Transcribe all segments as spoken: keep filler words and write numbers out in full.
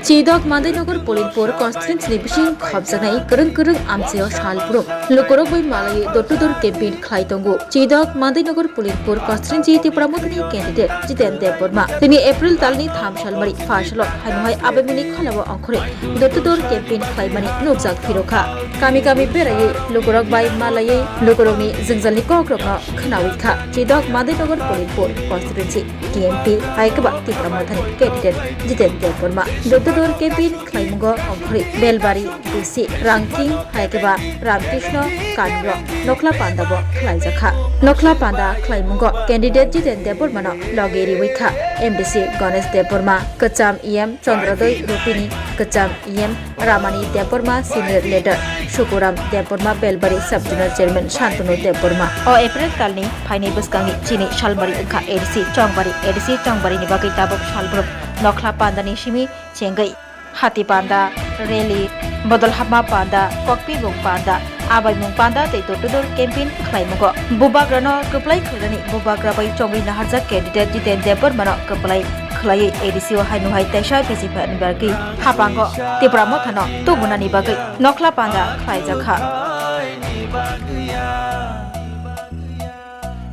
Chidok Mandainagar Polinpur constituency ni bising khopjaknai kwrwng kwrwng amchaio sal brum lukurok bai malaiwi door to door campaign khlai tongo. Chidok Mandainagar Polinpur constituency Tipra Mothani candidate Jiten Debbarma tini April talni tham salmari pha salo haino hai abaimani kholao ongkhorwi door to door campaign khlaimani nukjak phirokha. Kami kami beraiwi lukurok bai malaiwi lukurokni jwngjalni kokrokno khwnawi kha. Chidok Mandainagar Polinpur constituency T M P hai khe ba Tipra Mothani candidate Jiten Debbarma door to door campaign khlaimungo ongkhorwi Belbari D C Rangking hai khe ba Ramkrishna Kanro Nokhla Panda bo khlaijakha. Nokhla Panda khlaimungo candidate Jiten Debbarmano logi riwi kha M D C Ganesh Debbarma, kwcham E M Chandrodoi Rupini, kwcham E M Ramani Debbarma, senior leader Sukuram Debbarma, Belbari sub zonal chairman Shantanu Debbarma. O April talni phainai bwskango chini salmari wngkha A D C Chongbari. A D C Chongbari ni bagwi tabuk salbrum Nokhla Pandani simi chengwi Hati Panda, Rally, Bodol Hapma Panda, Kokpibung Panda, Abaimung Panda tei door to door campaign khlaimungo. Bubagrano kwplai khlainani bubagra bai chongwi naharjak candidate Jiten Debbarmano kwplai khlaiwi A D C o haino hai teisa bisi phaini bagwi hapango Tipra Mothano tubunani bagwi Nokhla Panda khlaijakha.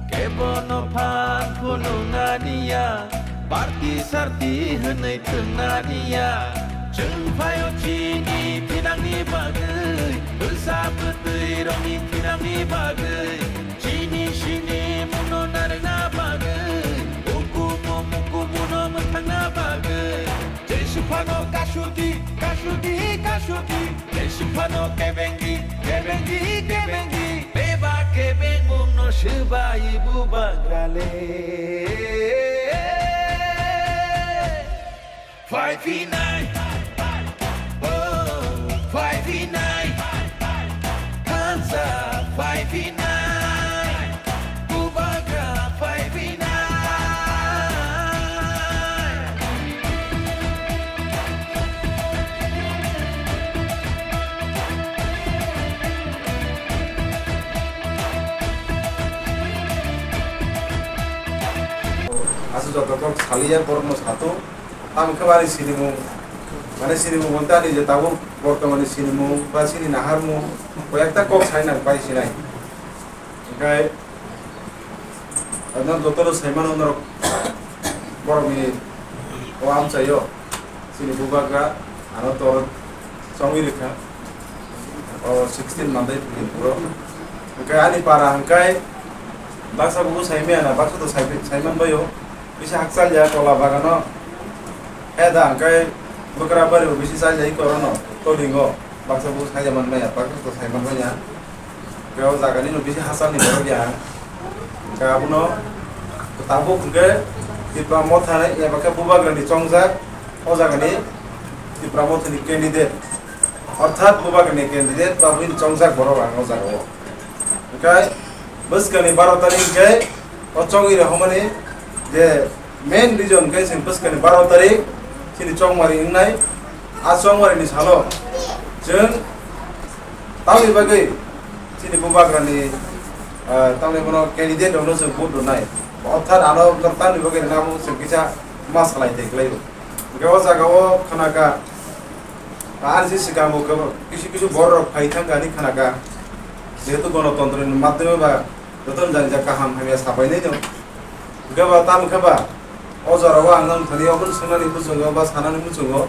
Kebono phan phunuknaniya, party sarti hwnwi thwngnaniya. Chwng phaio chini thinangni bagwi, bwsa bwtwi rokni thinangni bagwi, chini sini muno narwkna bagwi, ukumu mukumuno mwthangna bagwi. Jai suphano kasudi, kasudi, kasudi. Jai suphano kebengi, kebengi, kebengi. Beba kebengmungno swbai bubagrale. Phai phinai. Oh, phai phinai. Hansa phai phinai. Bubagra phai phinai. Aswk joto kok saliya borokno sato. Tamo khe bari sinimung, mane sinimung bonta ni je tabuk bortomani sinimung ba sini naharmung, koyekta kok sai nang pai sinai. Hingkai, ano jotono saimano norok borokni o amchaio, chini bubagra, ano tor chongwi rikha, o sixteen mantai phukin puro. Hingkai ani para hingkai baksa buku saimaya na, baksa to sai, saiman baio. Bisi hakchal ya tola bagano. He da hingke bwkra bari bo bisi chal ya iko rono tolingo. Baksa bo sai ya man maya, baksa to sai man maya. Hingke o jaga ni no bisi hachal ni borok ya. Hingke abono tabuk hingke Tipra Motha ni eba khe Bubagra ni chongjak o jaga ni Tipra Motha ni candidate. Orthat Bubagra ni candidate ba buini chongjak borok ang o jaga o. Hingke bwskani baro tarik hingke o chongwi rok hwnmani je main reason khe chwng bwskani baro tarik chini chongmari wngnai. A chongmari ni salo chwng tamni bagwi chini Bubagra ni, ah, tamni bono candidate rokno chwng vote rwnai. Orthat ano tamni bagwi rwna bo chwng kisa ma salai tei kwlai o. Hingke o jaga o khna kha, R C C swkango kebo-, kisu kisu borok rok phai thang kha hinwi khna kha. Jehetu gonotontro ni madhyome ba joto ni jani ja kaham hamya sapai nai no. Hingke ba tamo khe ba o jora o ang nang thani obo swngna ni muchungo ba sana ni muchungo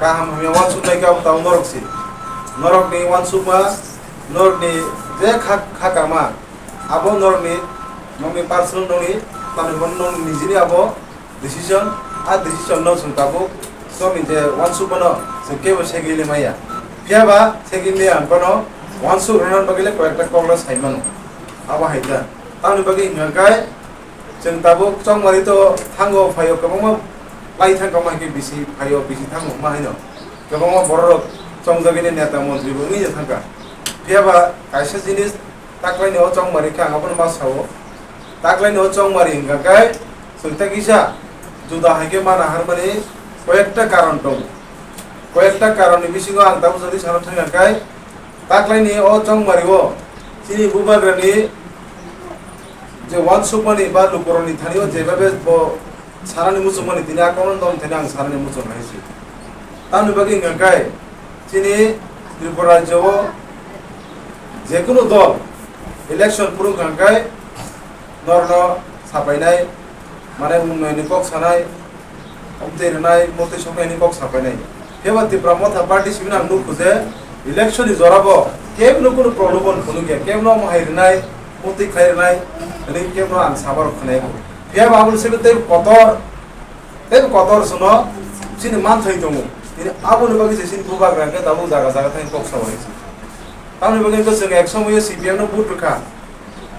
kaham hamya uansuk nai khe abo tabuk norok se. Norok ni uansukma, norok ni je kha, kha kama abo norok ni, norok ni personal norok ni tamni bono norok ni nijini abo decision, a decision no chwng tabuk chwngni je uansukmano chwng kebo segwi le maya. Phiya ba segwi le ang bono uansuk rwna bagwi le koi ekta kok le sai mano. Abo hai kha. Tamni bagwi hwnkha khe chwng tabuk chongmari to thango phaio kwbangma lai thang kama hai khe bisi phaio bisi thango ma haino. Kwbangma borok rok chongjagwi neta montri bo wngwi thang kha. Phiya ba kaisa jinis Taklaini o chongmari khe ang abono ma sao. Taklaini o chongmari hwnkha khe chwng tei kisa juda hai khe mana harmani koyekta karon tongo. Koyekta karonni bisingo ang tabuk jodi sana thangkha khe taklaini o chongmari o chini bubagrani je uansukmani ba lukurokni thani o jebabe bo sanani muchungmani tini a kono dom thani ang sanani muchung hai se. Tamni bagwi hwnkha khe chini Tripura rajyo o jekunu dol election phuru hwnkha khe norno sapainai, mane unnoyoni kok sanai, omtwi rwnai, motwi soknaini kok sapainai. Phiya ba Tipra Motha Party simi ang nukho je election ni jora bo kebno kunu prolobon phunukya, kebno omo hai rwnai, motwi khlai rwnai, hwnwi kebno ang sabarok khwnai. Phiya ba aboni simi tei kotor Tei kotor sono chini manthai tongo. Tini aboni bagwi se chini bubagra hwnkhe tabuk jaga jaga thangwi kok sao hai se. Tamoni bagwi hwnkhe chwng ek somoyo C P M no vote rwkha.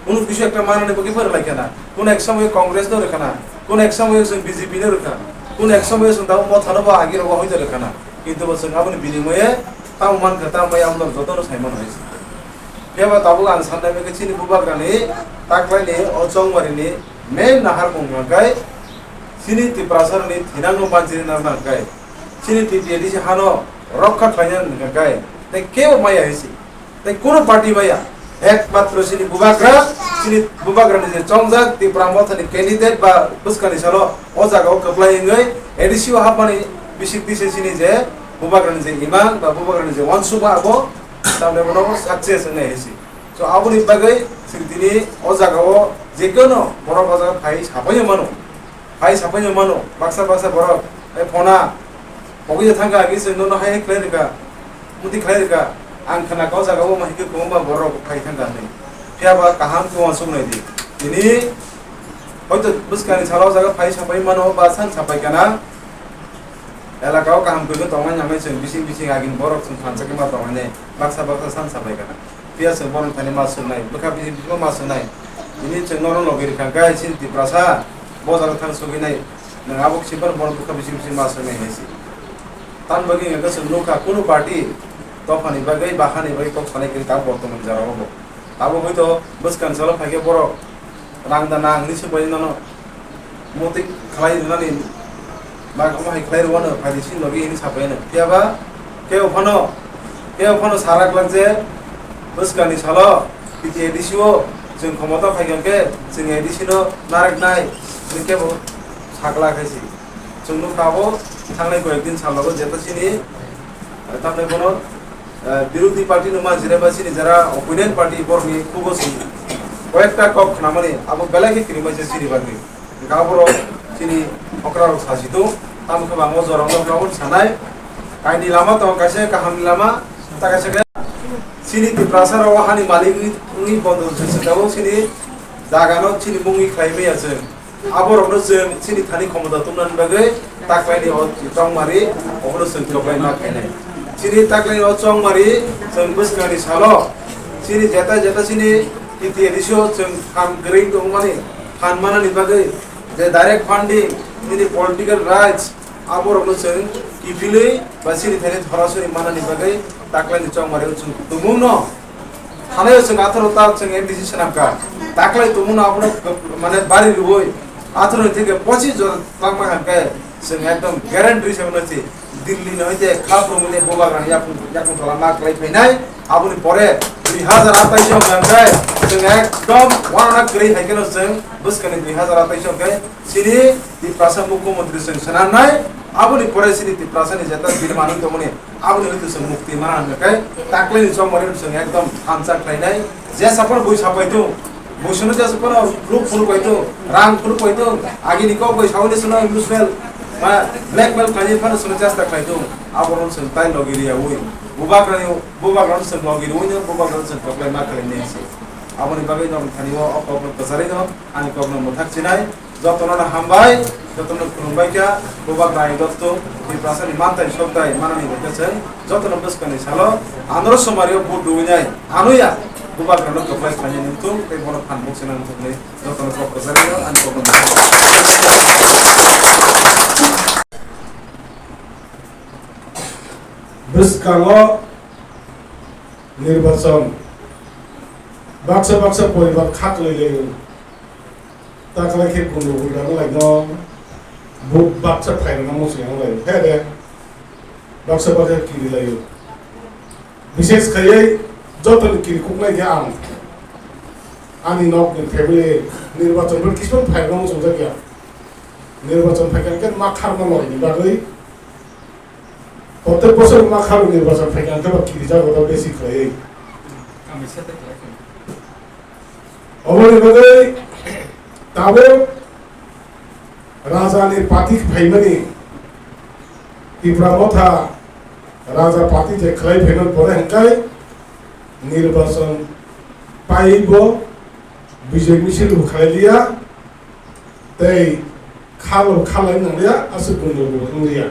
Kunu kisa ekta manani bagwi phwrwng lai khana. Kunu ek somoyo Congress no rwkhana. Kunu ek somoyo chwng B J P no rwkha. Kunu ek somoyo chwng tabuk Motha no bo agi rogo hoito rwkhana. Kintu bo chwng aboni binimoye tamo mankha, tamo bai aboni jotono sai mano hai se. Phiya ba tabuk ang sanai bagwi chini bubagrani taklaini o Chongmarini main naharmung hwnkhe chini Tiprasarokni thinangno banchirina hwnkhe chini T T A D C hano rokha khlaina hwnkhe tei kebo maya hai se, tei kunu party maya, ekmatro chini bubagra, chini bubagrani je chongjak Tipra Mothani candidate ba bwskangni salo o jagao kwplai wngwi A D C o hapmani bisik twi se chini je bubagrani je imang ba bubagrani je uansukma abo tamni bono success wngnai hai se. So, aboni bagwi chwng tini o jagao je kono borok o jaga phai sapaino mano, phai sapaino mano, baksa baksa borok, "Ai phona, pogwi je thangkha, agi chwng nono hai hai khlai rwkha, muti khlai rwkha, ang khna kha o jagao ma hai khe kwbangma borok phai thangkha," hinwi. Phiya ba kaham khe uansuk nai di. Tini hoito bwskangni salo o jaga phai sapai mano ba san sapai kana, elaka o kaham kwrwngwi tongnai nangnai chwng bising bising agini borok chwng phansa khe ma tongnai, baksa baksa san sapai kana. Phiya chwng bono thani ma swngnai, bwkha bising bising ma swngnai. Tini chwng nono logi rwkha khe chini Tiprasa bojaro thang sogwi nai, nwng abo khe bono bwkha bising bising ma swngnai hinwi se. Tamni bagwi hwnkhe chwng nukha kunu party dophani bagwi, bahani bagwi kok sanai kwrwi tabuk bortoman jora o bo. Tabuk hoito bwskang salo phai khe borok rang da nang hinwi swk bai nono muti khlai rwnani ba omo hai khlai rwano phaidi sini logi hinwi sapai no. Phiya ba kebo phano, kebo phano sarak lak je bwskangni salo P T A D C o chwng khomota phai khe chwng A D C no narak nai hinwi kebo sakla khai si. Chwng nukha abo thangnai koyek din sal logo jeta chini, eh, tamni bono, eh, birodhi party no manjire ba chini jara opponent party borokni khugo si koyekta kok khnamani abo belai khe kirimai se chini bagwi. Hwnkhe aborok chini okra rok saji tongo, tamo khe bangma jora wngkha obo sanai. Kaini lama tongo kaisa kahamni lama, ta kaisa khe chini Tiprasa rok hani malik wngwi, wngwi bondo se tabuk chini jaga no chini mungwi khlai maya chwng. Aborokno chwng chini thani khomota tubunani bagwi taklaini o chongmari obono chwng kwplai ma khainai. Chini taklaini o chongmari chwng bwskangni salo chini jeta jeta chini T T A D C o chwng phan kwrwi tongmani phan manani bagwi je direct funding, chini political rights, aborokno chwng kiphilwi ba chini thani sorasori manani bagwi taklaini chongmari o chwng tumungno thanai o chwng atharo ta chwng M D C swnamkha. Taklai tumungno abono mane bari rwui atharo ni theke pochis jora twlangma hwnkhe chwng ekdom guarantee se mano si Delhi no hwnkhe kha phurumuni bubagrani yakung, yakung tola ma kwlai phainai. Aboni pore dui hazar atais o hwnkhe chwng ekdom uanana kwrwi hai kheno chwng bwskangni dui hazar atais o hwnkhe chini Tiprasa Mukhyamantri chwng swnamnai. Aboni pore chini Tiprasani jeta birmanwi tongmani aboni hwnkhe chwng mukti mana hwnkhe taklaini chongmari chwng ekdom thansa khlainai. Jesa phano bui sapai tung, bui sono jesa phano ruk phuru pai tung, rang phuru pai tung, agini kok bai sauni sono emotional ba blackmail khlainai phano sono chesta khlai tung. Aborok chwng tai logi riyaui bubagrani, bubagrano chwng logi riui no bubagrano chwng kwplai ma khlainai se. Aboni bagwi norok thani o, o kokno kwcharwi no ani kokno mwthak chinai. Jotono no hambai, jotono khulumbai kha, bubagra ni dotto, Tiprasa ni mantai sokdai manani hwnkhe chwng jotono bwskangni salo anoro somari o vote rwinai anuya bubagra no kwplai khlainai nungthung tei bono phan bukchana nungthung hinwi jotono kok kwcharwi no ani kokno. Bwskango nirbachon baksa baksa poribar kha kwlai laio. Taklai khe kundu hulga wnglaino, bo baksa phairokno muchung wnglaio. He de, baksa baksa kiri laio. Bishes khaiwi jotoni kiri khuknai khe ang. Ani nokni family nirbachon bo kisman phairokno muchungjak ya. Nirbachon phaikha khe ma kharma loini bagwi. Protek bosor ma kharo nirbachon phaikha hwnkhe ba kirijago da besi khlaiwi. Kami sete khlai kha. Oboni bagwi tabuk Raja ni party phaimani, Tipra Motha Raja party je khlai phaimani pore hwnkhe nirbachon paibo bijay misil bo khlai liya, tei khalo khalai nang liya, aswk gundogol wng liya.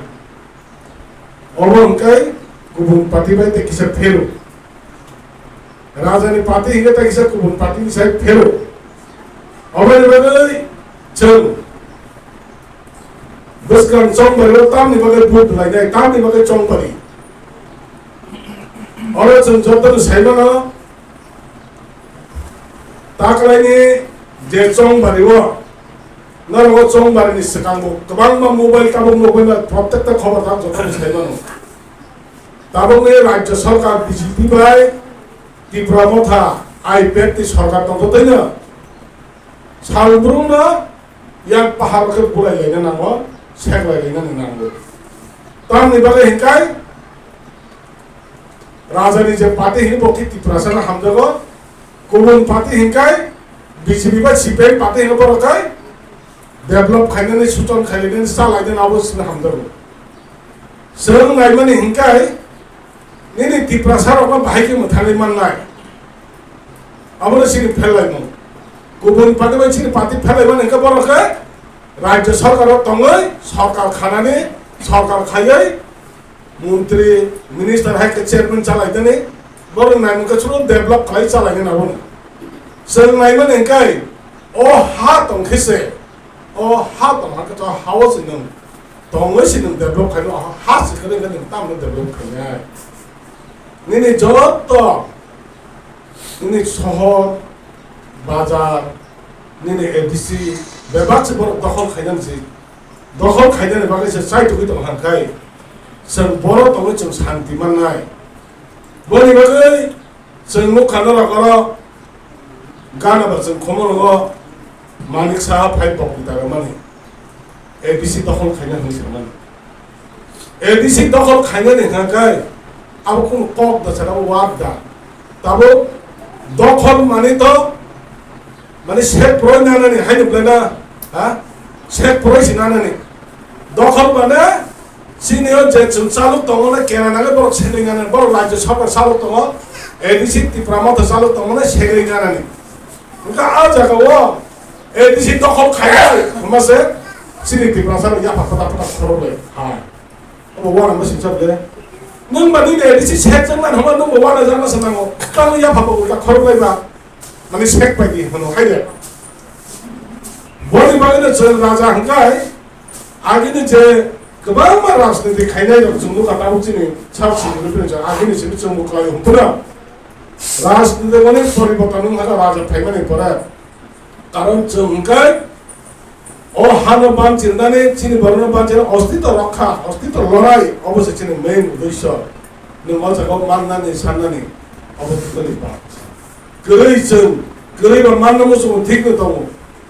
Omo hwnkhe kubun party bai tei kisa phero. Raja ni party hwnkhe tei kisa kubun party ni sai phero. Oboni bagwi chwng bwskang chongbari o tamni bagwi vote lainai, tamni bagwi chongbari. Oro chwng jotono sai mano, taklaini je chongbari o, norok o chongbari ni swkang bo kwbangma mobile tabuk nugwi ma protekta khobor tak jotono sai mano. Tabukni Rajya Sarkar B J P bai Tipra Motha I P F T ni sarkar tongthotoino salbrumno yak pahar khe bulai laina nango, seklai laina nango. Tamni bagwi hinkai Raja ni je party hinwi bo khe Tiprasa no hamjago, kubun party hinkai B J P bai C P I M party hinwi borok kai develop khainani, suchon khainani, chalainani abo sini hamjago. Chwng naimani hinkai nini Tiprasa rokno bahai khe mwthanwi mannai. Abono sini pherlaimung. Kubun party bai sini party pherlaimani hinkai borok khe Rajya Sarkar o tongwi sarkar khanani, sarkar khaiwi montri, minister hai khe chairman chalainani, borok naimung khe chwng develop khlai chalainani abono. Chwng naimani hinkai o ha tong khe se, o ha tong ha khe to ha o se nwng tongwi se nwng develop khaino, ha se khe nwng tamno develop khainai. Nini joto nini sohor, bazar, nini A D C, bebak se borok dokhol khainani se, dokhol khainani bagwi se chai tugwi tong kha khai, chwng borok tongwi chwng santi mannai. Boni bagwi chwng nukha norok oro gana ba chwng khumulwngo Manik Saha phai bokti ta rwmani. A D C dokhol khaina hwnwi samani. A D C dokhol khainani hwnkha khe abo kunu kok da sara wak da. Tabuk dokhol mani to mani sek poroi nanani haino belai na, ha? Sek poroi si nanani. Dokhol mane chini o je chwng chaluk tongo na kena nangwi borok segwi nanani, borok Rajya Sabha chaluk tongo, A D C Tipra Motha chaluk tongo na segwi nanani. Wngkha a jaga o A D C dokhol khainai hwnba se chini Tiprasa rok yapha pata pata khorok lai hai. Obo wana mo singsa bole. Nwng ba nini A D C sek jang nani hwnba nwng bo wana jang nasa nango. Tamo yapha bo ulta khorok lai ba. Mani sek pai di hwno hai de. Boni bagwi no chwng raja hwnkhe agini je kwbangma rajniti khainai rok chwng nukha tabuk chini sak sini rupini chwng agini simi chwng bo khlai hwnphano. Rajniti mani poriborton wngkha raja phaimani pore. Karon chwng hwnkhe o hano banchirnani, chini borokno banchirnani ostitw rokha, ostitw lorai, obo se chini main uddesho. Nwng o jaga o mannani, sannani, obo totally bad. Kwrwi chwng, kwrwi ba manna muchungo thik no tongo,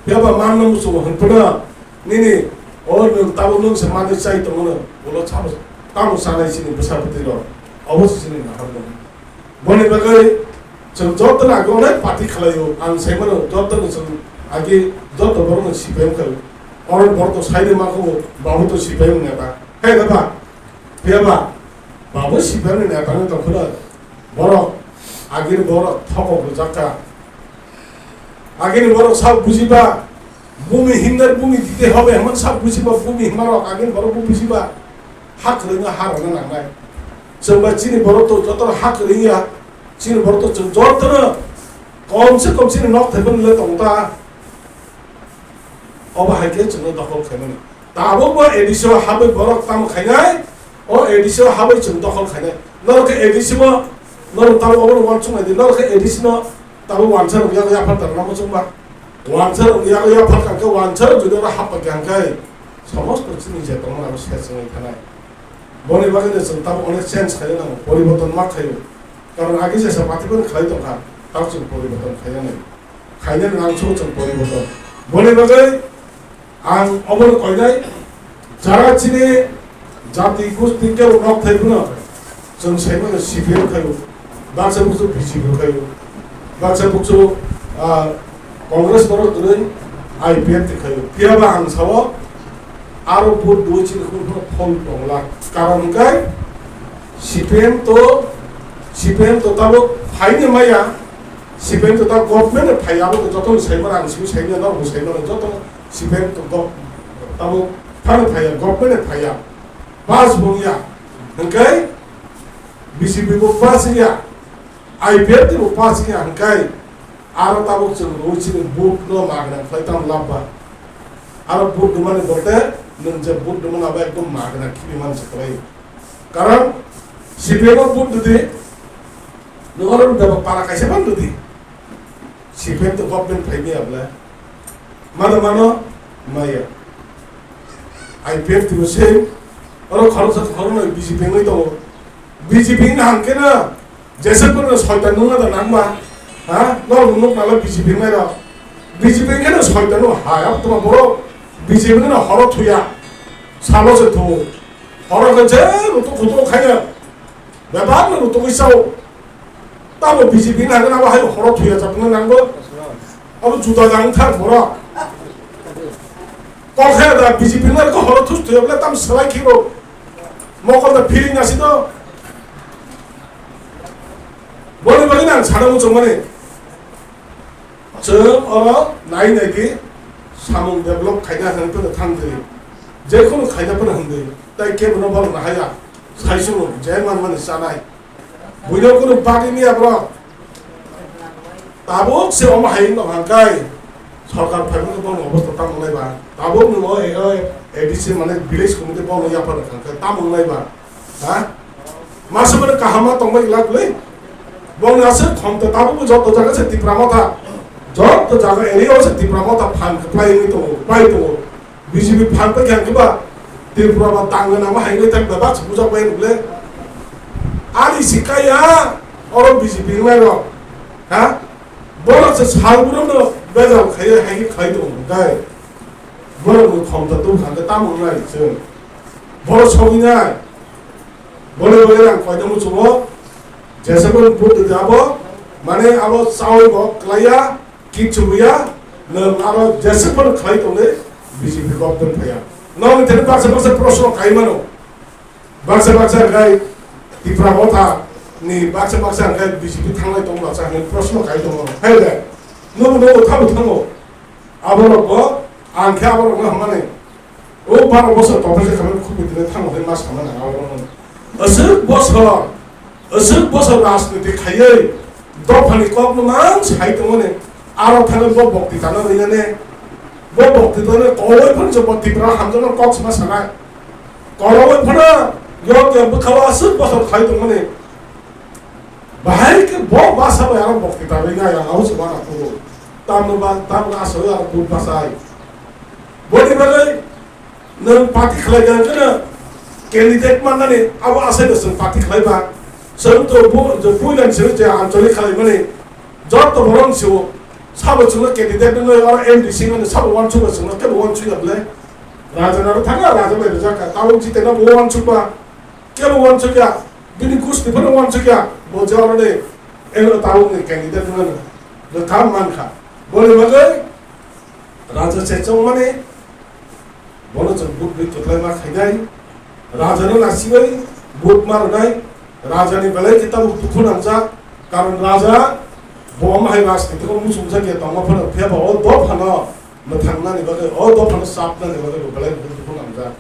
phiya ba manna muchungo hwnphano nini o nwng tabuk nwng se manwi chai tongo no, ulo sabo tamo chanai chini bwsa bwtwi rok, obo se chini naharmung. Boni bagwi chwng joto no agi onek party khlaio, ang sai mano joto no chwng agi joto borok no C P I M khlaio. Oro borok to sai de ma kho, babu to C P I M neta. Hai da ba? Phiya ba? Babu C P I M ni neta no tong khwna. Borok agir borok thokok rwjak kha. Agini borok sak bujiba, bumi himnar bumi dite hobe hwnmani sak bujiba, bumi himmarok agini borok bo bujiba, ha kwrwngno ha rwna nangnai. Chwng bai chini borok to jotono ha kwrwngya, chini borok to chwng jotono kom se kom chini nok thaiphano le tong ta. Obo hai khe chwngno dokhol khaimani. Tabukbo A D C o habwi borok tamo khainai, o A D C o habwi chwng dokhol khainai. Norok khe A D C bo, norok tamo obono uansuk nai di, norok khe A D C no tamo uansarok yago yaphar tongna muchungma. Uansarok yago yaphar kha khe uansarok jodi oro hap pai kha hwnkhe somosto chini je tongmani abo ses wngwi thanai. Boni bagwi no chwng tamo onek change khaina nango, poriborton ma khaio. Karon age jesa party bai khlai tongkha, tamo chwng poriborton khaina nai. Khaina nang chwng chwng poriborton. Boni bagwi Ang obono koinai, jara chini Jati gusti kebo nok thai phano chwng sai mano C P M khaio, baksa buksu B J P khaio, baksa buksu, ah, Congress borok kwrwi I P F T khaio. Phiya ba ang sao aro vote dui chini khun phano phol tongla. Karon hwnkhe C P M to, C P M to tabuk phaini maya, C P M to tabuk government phai abo to joto sai mano ang simi sai mano, bo sai mano joto C P M to gov-, tabuk phano phaiya, government phaiya. Pass bo wngya, hwnkhe B J P bo pass wngya, I P F T bo pass wngya, hwnkhe aro tabuk chwng rwi chini vote no magna khlai tamo labba. Aro vote rwmani bote nwng je vote rwmani abo ekdom magna khibi man se kwlai. Karon C P M o vote rwdi, nwng oro bebak para kaisa ban rwdi. C P M to government phai maya bwle. Mano mano maya. I P F T bo same. Oro khoroksa khoroknwi B J P wngwi tongo. B J P wngna hwn khe no jesa phano soitan nungna da nangma. Ha? No nuk nala B J P wngnai rok. B J P wngkhe no soitan no hai. Abo tuma borok B J P wngkhe no horo thuya. Salo se thu. Horo khe je rutuk khutuk khaina. Bebak no rutuk isao. Tamo B J P na hagana bahai horo thuya chapna nangbo. Abo juda dang thar boro. Kokhe da B J P na ko horo thus thuya bla tam salai khiro. Mokol da feeling asi to. Boni bani nang sana muchung mani. Chwng oro nai nai di samung develop khaina hwnwi phano thang di. Jekhunu khaina phano hwn di. Tai kebono borok nahaya. Sai sunu je man mani chanai. Buino kunu bagwi miya borok. Tabuk se omo hai wngkha hwnkhe sorkar phaimani bono obostha tamo nai ba. Tabuk nwng o, o A D C mane village committee bono yapha rwkha hwnkhe tamo nai ba. Ha? Masa mane kaham ma tongbai glak le. Bong aswk khom to tabuk bo joto jaga se Tipra Motha. Joto jaga area o se Tipra Motha phan kwplai wngwi tongo, pai tongo. B J P phan pai khe ba Tripura ba tang gana ma hai wngwi tak ba bak bujak bai le. Ani sikaya oro B J P ngai ro. Ha? Borok se sal brum no bejal khai hai khai tongo dai. Borok ni khom to tu khan ta tamo ngai se. Borok sogwi nai. Bole bole rang koida muchungo, jesa bo bud de abo, mane abo chawi bo klaiya, kichu buya, nwng aro jesa bo khlai tongnai B J P government phaiya. Nong tene baksa baksa proshno kai mano. Baksa baksa kai Tipra Motha ni baksa baksa kai B J P thanglai tong baksa ni proshno kai tongo. Hai de, nubu nubu thabu thango. Aborok bo, ang khe aborok no hamani. O baro bosor tongthai khe khamani khubui tini thango hwnwi ma sama nang aborok no. Aswk bosor, aswk bosor rajniti khaiwi dophani kok no mang sai tongmani. Aro thangwi bo bokti tano rinani. Bo bokti tano kowai phano se bo Tipra hamjakmani kok sama sanai. Kowai phano yok ya bwkhao aswk bosor khai tongmani. Bahai khe bo basa bai aro bokti ta bai nai ang abo se mana kugo. Tamno ba, tamno asoi aro bud basai. Boni bagwi nwng party khlai kha khe candidate mannani abo asai no chwng party khlai ba. Chwng to bo, je puilan se je ancholi khlai mani. Jotto borok se o sabo chwngno candidate nwngnai aro M D C mani sabo wansuk ba chwngno kebo wansuk ya bwle. Raja naro thanga raja bai rwjak kha. Tabuk jitena bo wansuk ba. Kebo wansukya, bini gusti phano wansukya, bo jora de, eno tabuk ni candidate wngmano, bo tham mankha. Boni bagwi raja se chongmani, bono chwng bud bai kwplai ma khainai, raja no nasibai bud ma rwnai, raja ni belai khe tabuk dukhu nangjak, karon raja bo omo hai rajniti o muchungjak ya tongma phano, phiya ba o dophano mwthangnani bagwi, o dophano chapnani bagwi bo belai khe dukhu nangjak.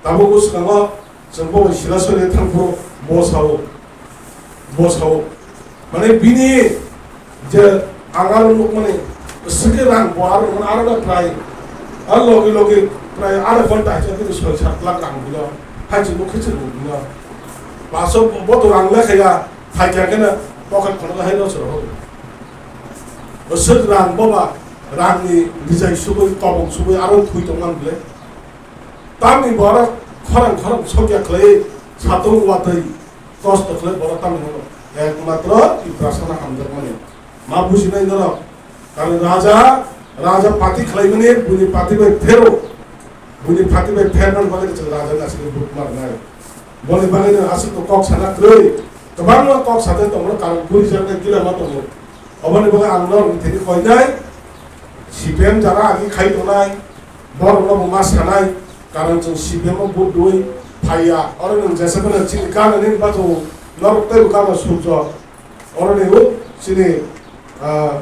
Tabuk o swkango chwng bo bai sila sori thang phuru bo sao, bo sao. Mane bini je ang aro nukmani swkhe rang bo aro mane aro da prai a logi logi prai adha ghonta hai chakhe soi sat lakh rang bino hai chwng nukhe chwng bino. Paso bo to rang lekha ya phai kha khe na pocket khonok hai no chwrok. Swk rang bo ba rang ni bijai subui kobong subui aro thui tongman bwle. Tamni borok khorang khorang sokya khlai satung watwi kosto khlai borok tamni hwnwi ekmatro Tiprasano hamjakmani. Ma bujinai norok? Karon raja, raja party khlaimani, bini party bai phero. Buini party bai pherman bagwi chwng raja ni aswk vote marnai. Boni bagwi no aswk kok sana kwrwi. Kwbangma kok sajak tongo, karon buri jaknai gila ma tongo. Oboni bagwi ang norok thani koinai, C P M jara agi khai tongnai, borok no bo ma sanai, karon chwng C P M o vote rwi phaiya. Oro nwng jesa phano chini gana nini bathung norok tei bo gana surjo. Oro ni bo chini, ah,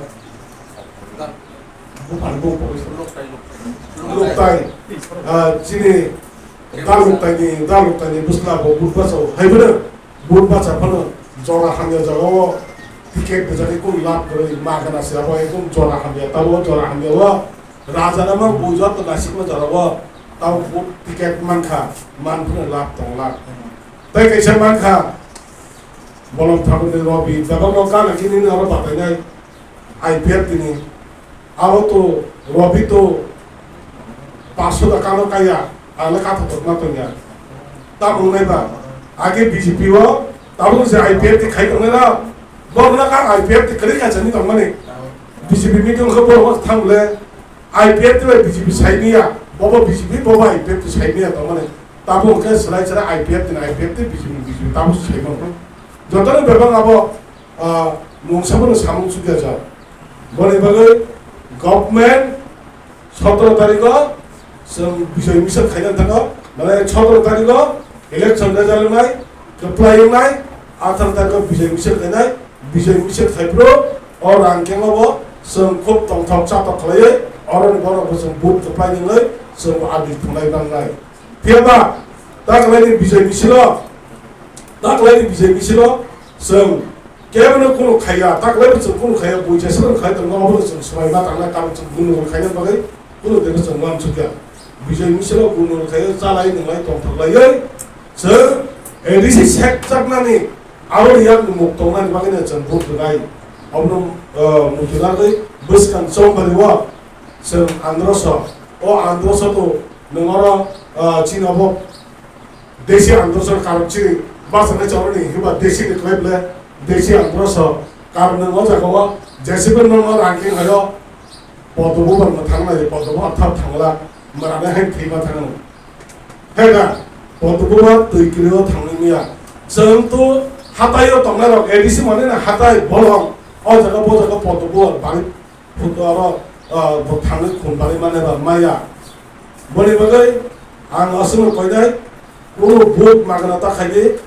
buphang bung pokoi sa. Loktai, ah, chini daluktai ni, daluktai ni bwsla bo vote bacha o. Hai phano vote bacha phano jora hamya jora o ticket bwjagwi kunu lab kwrwi, ma gana se abo ekdom jora hamya, tabo jora hamya o raja nama bo joto naisik ma jora o tabo vote ticket mankha, man phano lab tong lab. Tei kaisa mankha, Bolong Thakur ni Robi, bebak no gana khe nini oro batainai I P F T ni. Abo to Robi to paso da kano kaya, ale katha tokma tongya. Tamo wngnai ba, age B J P o, tabuk je I P F T khai tongnai rok, borok no ka I P F T kwrwi kaisa ni tongmani. B J P meeting khe borok thang le, I P F T bai B J P sai maya, bobo B J P, bobo I P F T sai maya tongmani. Tabuk khe swlai swlai I P F T ni I P F T, B J P ni B J P, tabuk sai mano. Jotono bebak abo, ah, mungsa bono samung chukya jak. Boni bagwi government sotoro tarikh o chwng Bijoy Misil khaina thangkha, mane sotoro tarikh o election result wngnai, kwplai wngnai, atharo tarikh o Bijoy Misil khainai, Bijoy Misil khai phuru o rang khe bo chwng khub tongthok chatok khlaiwi, oroni borok bo chwng vote kwplai nwngnai, chwng bo adi thwngnai nangnai. Phiya ba, ta kwlaini Bijoy Misilo, ta kwlaini Bijoy Misilo chwng kebono kunu khaiya, ta kwlaibo chwng kunu khaiya, buicha se kunu khaiya tongma, obono chwng swbai ma tangnai, karon chwng gundogol khaina bagwi kunu teibo chwng uansukya. Bijoy Misilo gundogol khaiya, chalai nwnglai tongthok laiwi chwng A D C sekjaknani, aboni yakni muk tongnani bagwino chwng vote rwnai. Obono, uh, muchunarwi bwskang chongbario chwng androso, o androso to nwng oro, uh, chini obo Desi androso karon chini bachana choroni hiba desi ni khlai ble desi androso karon nwng o jaga o jesibe nwng o ranking hayo podobo bang thang nai podobo athap thangla marane hai thima thang. Hega podobo ba twi kiri o thangni miya. Chwng to hatai o tongnai rok A D C mane na hatai bolong o jaga bo jaga podobo bari Phuto aro, ah, bo thangwi khum barwi mane ba maya. Boni bagwi ang aswkno koinai, kunu vote magana ta khaidi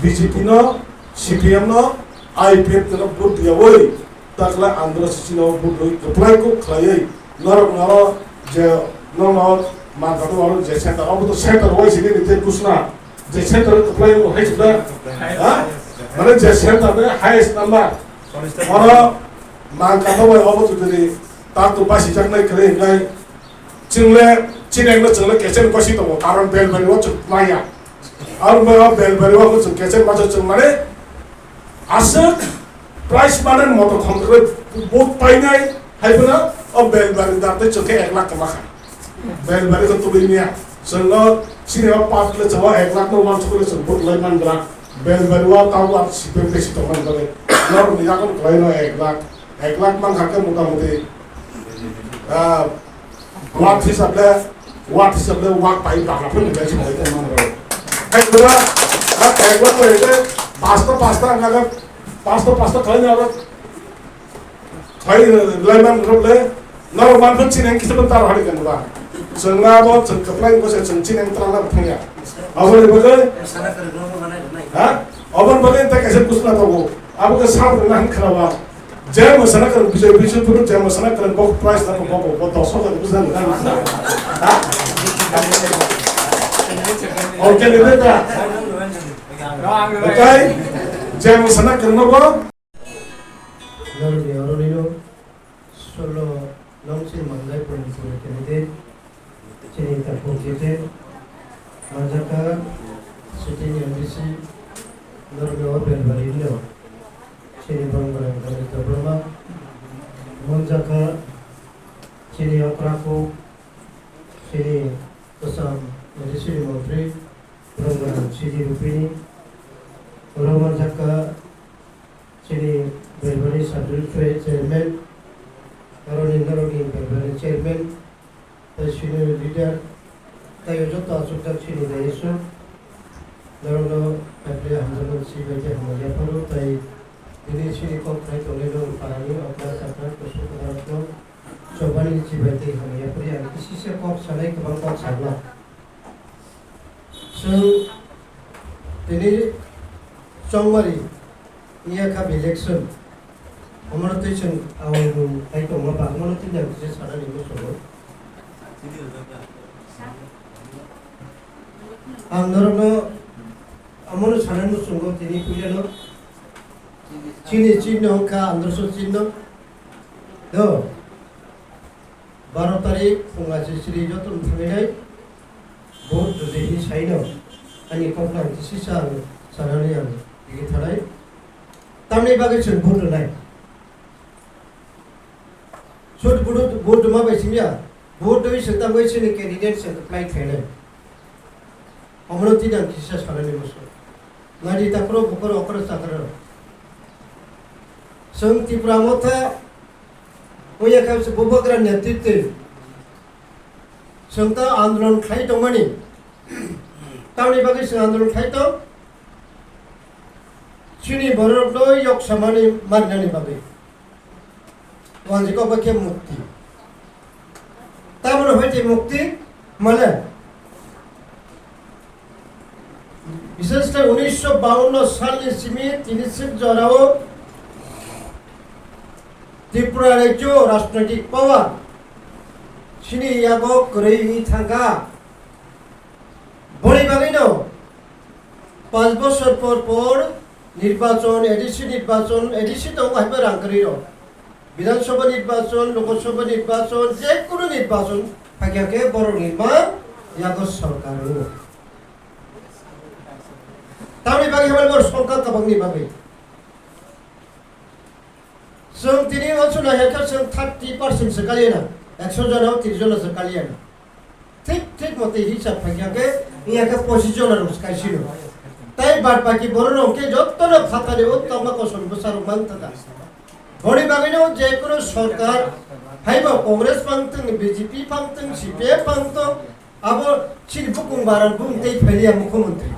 B J P no, C P M no, I P F no vote riyawi, takla andro sisi no vote rwi kwplai kuk khlaiwi, norok noro je, norok magana aro je center, obo to center wise ni ni te kusna, je center kwplai bo hai suda, ha? Mane je center ni highest number, oro Mang kamo bai obo jodi tak to basi jaknai kwrwi wngnai. Chwngle chini engno chwngle kechen kosi tongo, karon bel bari o chwng maya. Aro bai o bel bari o chwng kechen masa chwng mane aswk price mane motor thong kwrwi buk painai hai phano o bel bari dam tei chwng khe ek lakh kwma kha. Bel bari ko tubui miya. Chwng no chini o pat le chwng o ek lakh no uansuk le chwng buk lai man gra. Bel bari o tabo ar sipem besi tong man bale. Nor ni yakon kwlai no ek lakh. Ek lakh man kha khe mota moti, ah, wak hisab le, wak hisab le wak pai bakla phun ni bai chwng bai tong man ro. Hai pura, ah, ek lakh bai le, pasta, pasta ang aga, pasta, pasta khlai na ro. Khlai lai man ro le, na ro man phun chineng kisa phun tar hari kan ba. Chwng na bo, chwng kwplai bo se chwng chineng tra na thang ya. Abo le bo le. Ha? Abo bo le ta kaisa kusna to bo. Abo ke sa na han khra ba. Jai Masana kan Bijoy Bisnu Puru, Jai Masana kan bok prize na bok bok bok dos kan bisa kan. Ha? Oke, le ta. Oke. Jai Masana kan bok. Nang ni oro ni no solo nong sin mangai pun pun kene de. Chini tapung chete, manjaka, sitini M D C, norok o bel bari no. Chini bang bang kami to Burma, manjaka, chini okraku, chini kosam, M D C ni montri, bang bang chini rupini, oro manjaka, chini bel bari sub district chairman, aro ni norok ni bel bari chairman, tei senior leader, tei Bai tei hamya phano tei tini chini kok khai tongnai rok parani okra chakra kusuk kwbangno chobani chibai tei hamya phari ang kisisa kok sanai kwbang kok sajla. Chwng tini chongmari iya kha election. Omono tei chwng awai mung khai tongma ba omono tei ang kisa sanani muchungo. Ang norokno omono sanani muchungo tini puilano chini chinno wngkha androso chinno. Do. Baro tarik phunga se sri joto thangwi nai vote rwdi hinwi saino ani kokno ang kisisa ang sanani ang tigi thanai. Tamni bagwi chwng vote rwnai. Sut vote, vote rwma bai singya, vote rwwi se tamwi chini candidate se apply khainai. Omono tini ang kisa sanani muchungo. Nadi takhro bukhro okra chakra. Chwng Tipra Motha oya kha se bubagra netritwi. Chwng ta andolon khlai tongmani. Tamni bagwi chwng andolon khlai tong. Chini borok no yok samani marinani bagwi. Wanjiko bai khe mukti. Tamoni hoi tei mukti mane. Bishesh khe unisho bawanno salni simi tini sik jorao Tripura rajyo rajnoitik power chini yago kwrwi wngwi thangkha. Boni bagwino panch bosor por por nirbachon, A D C nirbachon, A D C tongo hai rang kwrwi rok. Bidhan Sabha nirbachon, Lok Sabha nirbachon, je kono nirbachon phaikha khe borok ni ma yago sorkar o. Tamni bagwi hwnba bor sorkar kabang ni bagwi. Chwng tini o chwng nai khe chwng thirty percent se kaliya na, ekso jona o tris jona se kaliya na. Thik, thik mote hisab khaikha khe, iya khe pochis jona rok se kaisino. Tai bad baki borok rok khe jotono phatani o tongma kosom bwsa rok mang thaka. Boni bagwino je kono sorkar, haibo Congress pang tong, B J P pang tong, C P M pang tong, abo chini bukung baran bung tei phailiya mukhyamantri.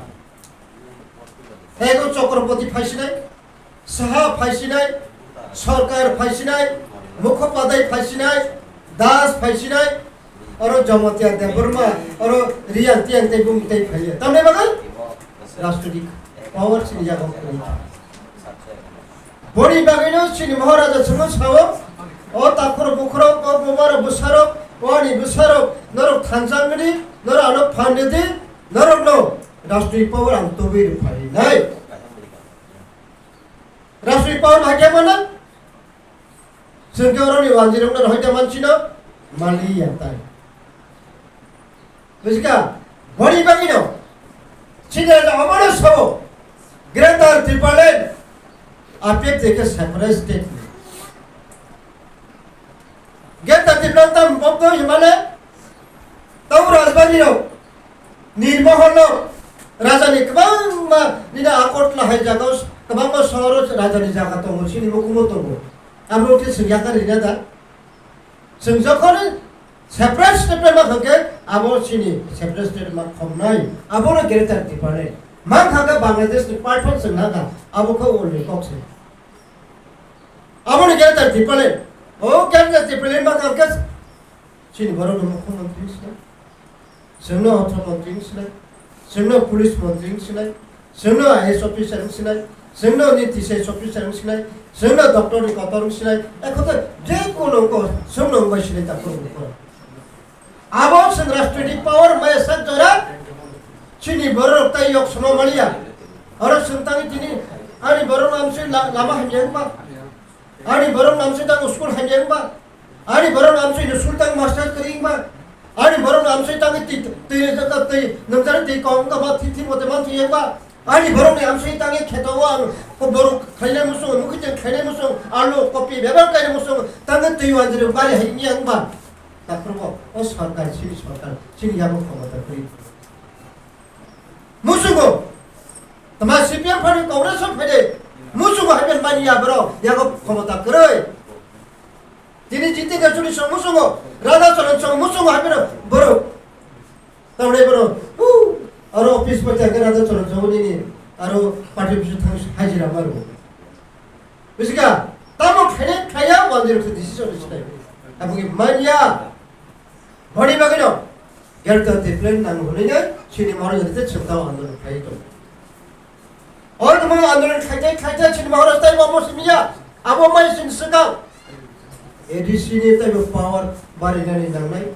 Ego Chokropoti phaisinai, Saha phaisinai, Sorkar phaisinai, Mukhopadhyay phaisinai, Das phaisinai, oro Jamatia Debbarma, oro Riyang Tiyang tei bung tei phaiya. Tamni bagwi rajnoitik power chini yago kwrwi. Boni bagwino chini Maharaja chwngno sao, o takhor bukhorok, o bumaro bwsarok, o ani bwsarok, norok thansa wngdi, norok ano phan rwdi, norokno rajnoitik power ang tubui rwphainai. Rajnoitik power hai khe mano? Chwng khe oroni wanjwirokno rohorya mansino maliya tai. Bujikha, boni bagwino chini raja omono sabo Greater Tipraland R P F tei khe separate state ni. Greater Tipraland tam bokto himale tau rajbari rok Nirmohon no raja ni kwbangma nini Agartala hai jaga o kwbangma sohor o raja ni jaga tongo, chini mukumu tongo. Abo khe chwng yakar rina da? Chwng jokhon separate state ma khan khe abo chini separate state ma khomnai. Abo no Greater Tipraland. Ma kha khe Bangladesh ni part phano chwng na kha. Abo khe ol ni kok se. Abo ni Greater Tipraland. O Greater Tipraland ma kha khe chini borok no mukhyamantri se. Chwngno ortho montri wng sinai, chwngno police montri wng sinai, chwngno I A S officer wng sinai, chwngno niti S I S officer wng sinai, chwngno doctor ni kotor wng sinai, ekhoto je kono ko chwngno wng bai sinai ta phuru phuru. Abo chwng rajnoitik power maya sak jora chini borok rok tai yok sono maliya. Oro chwng tangwi tini ani borok no amsui la-, lama hamya wngma. Ani borok no amsui tango school hamya wngma. Ani borok no amsui no sultan master kwrwi wngma. Ani borok no amsui tangwi twi, twi, twi, twi, nwngjaknai twi kok wngkha ba, twi, twi mote mantwi wngkha. Ani borok ni amsui tangwi kheto o ang ko borok khainai muchung, mukhuitwng khainai muchung, alu, kopi, bebak kainai muchung, tangwi twi wanjri bari hai wngya wngba. Takhurbo, o sorkar, chini sorkar, chini yago khomota kwrwi. Muchungo, tama C P M party, Congress o phaide, muchungo hai mani ya borok, yago khomota kwrwi. Tini Jitendra Churi song muchungo, Radha Charan song muchungo hai mano borok. Tamni borok, hu, aro office pai thangkhe Radha Charan song nini, aro party office thang hajira maru. Bisika, tamo khaine khaya, wajir khe decision sinai. Aboni manya, boni bagino, Greater Tipraland nang hwnwi no, chini moro jodi te chwng tamo andolon khai tong. Oro tamo andolon khaite, khaite, chini moro tai bo mo simiya, abo mai sin swkang. A D C ni taibo power barinani nangnai.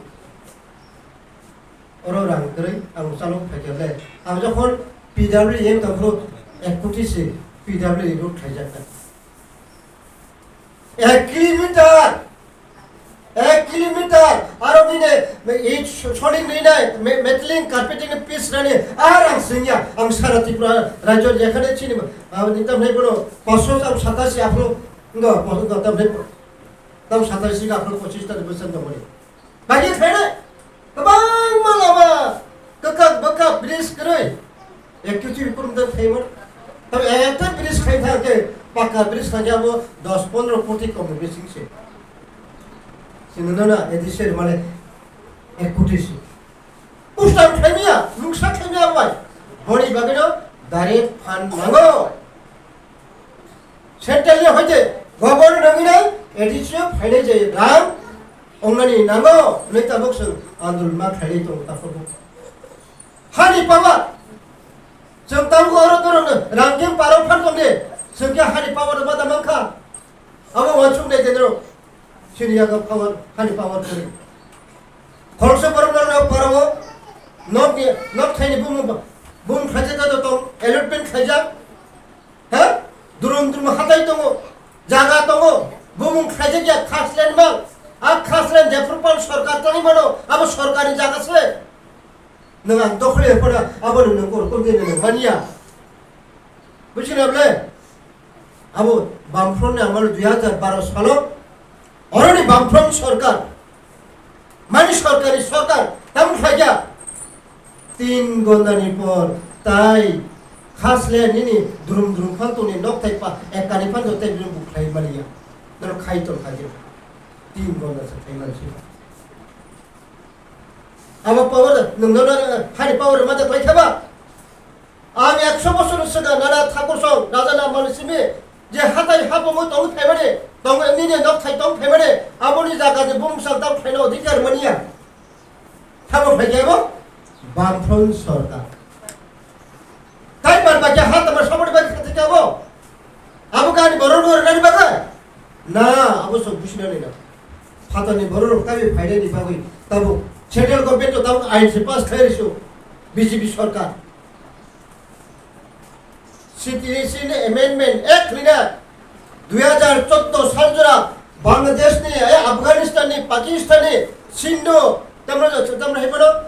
Oro rang kwrwi ang chalo phaikha le. Ang jokhon P W M tongphuru ek koti se P W E road khaijak na. Ek kilometer, ek kilometer, aro bini it soling rinai, me-, metaling carpeting ni piece rani, ar ang singya, ang sara Tripura rajyo jekhane chini, ang tam hai bono, paso tam satasi aphuru, ngo, paso tam hai, tam satasi aphuru pochis tarik bosan dongmani. Bagwi khaina kwbangma lama kwkak bwkak bridge kwrwi. Ek kilometer kwrwng tei khaimano. Tabi ekta bridge khai thang khe, pakka bridge khai khe abo dos pondro koti kom ni bising se. Sini no na, A D C mane ek koti se. Pustan khaimiya, nuksa khaimiya bai. Boni bagwi no direct fund nango. Central ni hoite governor nangwi nai A D C o phainai je rang ongnani nango, hwnwi tabuk chwng andolon ma khlainai tongo takhorbo. Hani power, chwng tabuk oro dorong rang khe parok phan tongde, chwng khe hani power ma da mankha. Abo wansuk nai denro, chini yago power, hani power kwrwi. Khoroksa borok norok parao nok ni, nok thaini bumung, bumung khlaijak tong, allotment khlaijak. Ha? Durum durum hatai tongo, jaga tongo, bumung khlaijak ya khaslen bang. A khaslen jephru pal sorkar tangwi mano, abo sorkarni jaga se. Nwng ang dokhli phano abo nwng kor kor de nwng manya. Buchina ble? Abo Bamfront ni amalo dui hajar baro salo, oroni Bamfront sorkar, mani sorkari sorkar, tamo khlaikha? Tin gondani por, tai khasle nini drum drum phan tongni nok thai pa, ekani phan tei bini buk khlai maliya. Noro khai tong kha jiro. Tin gonda se khai mani si. Abo power, nwng nono, hari power ma da khlai kha ba? Ang ekso bosor swkang nana thakur song raja na mani simi je hatai hapungwi tong phaimani, tong nini nok thai tong phaimani, aboni jaga ni bumsang tang phaina odhikar mania. Thabo phaikhe abo Bamfront sorkar. Tai bar bakya ha tamar somoni bai khathai abo. Abo kani borok rwnani bagwi? Na, abo sok businani na. Phatani borok rok tabi phainani bagwi tabuk central government to tabuk ain se pass khlai risu B J P sorkar. Citizenship Amendment Act lina dui hajar choudo sal jora Bangladesh ni, eh, Afghanistan ni, Pakistan ni, Sindhu, tamra, tamra hai bono,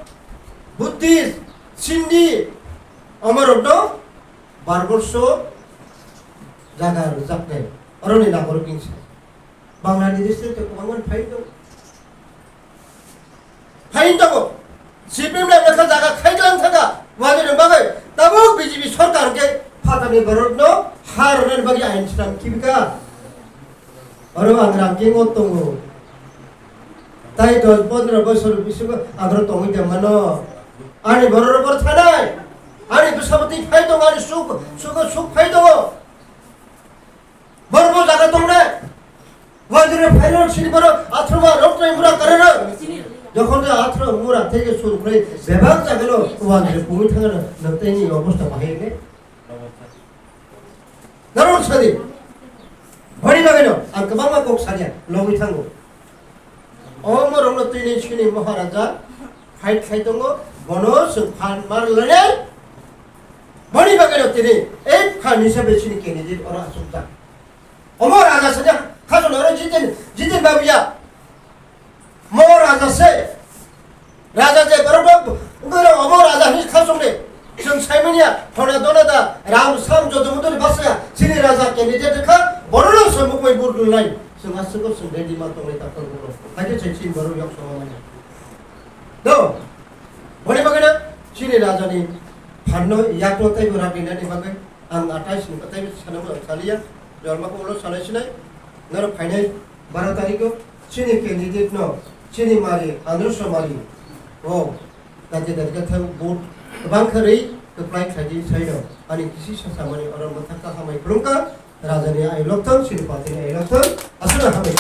Buddhist, Sindhi, amorok no bar borso jaga rwjaknai, oroni nagorok wngsa. Bangla ni district kwbangma phai tongo. Phai tongo. C P M ni lekha jaga khai tlang thaka. Wani rwng bagwi tabuk B J P sorkar hwnkhe phatani borokno ha rwnani bagwi ain swnam khibika. Oro ang ranking o tongo. Tai dos pondro bosor bisingo agro tongwi tongmano. Ani borok rok thanai. Ani bwsabwtwi phai tongo, ani suk, sugo suk phai tongo. Borok bo jaga tongnai. Wajire phairok sini borok athro ma rok trai mura karana. Jokhon je athro mura theke sur khlai bebak jagalo wajire pungwi thangana, nang tei ni obostha bahai ne. Narok sadi. Bari bagino ang kwbangma kok sadia logwi thango. O morokno tini chini Maharaja fight khai tongo, bono chwng phan mar lainai. Boni bagwino tini ei phan hisabe chini candidate oro achukjak. Omo raja sanya khasong oro Jiten, Jiten Babuya. Mo raja se. Raja je borok no, ungwi rok omo raja hwnwi khasong de. Chwng saimanya, hona dona da, ram sam joto mudori basaya, chini raja candidate kha, borok no se mukmai bur dulnai. Chwng aswk chwng ready ma tongnai ta phar boro. Haikhe chwng chini borok yok sama manya. Do, boni bagwi no, chini raja ni phanno yakno teibo ragni nani bagwi, ang atais ni teibo sana mo saliya, jolma ko ulo salai sinai, naro phainai baro tariko, chini candidate no, chini mari, andro somari, o, Kati kati khe thang vote kwbang khe rwi, kwplai khlai di sai rok. Ani kisi sasamani oro mwthakha hamai khulumkha. Rajani ai lokthang, Sripatini ai lokthang. Aswkno hamai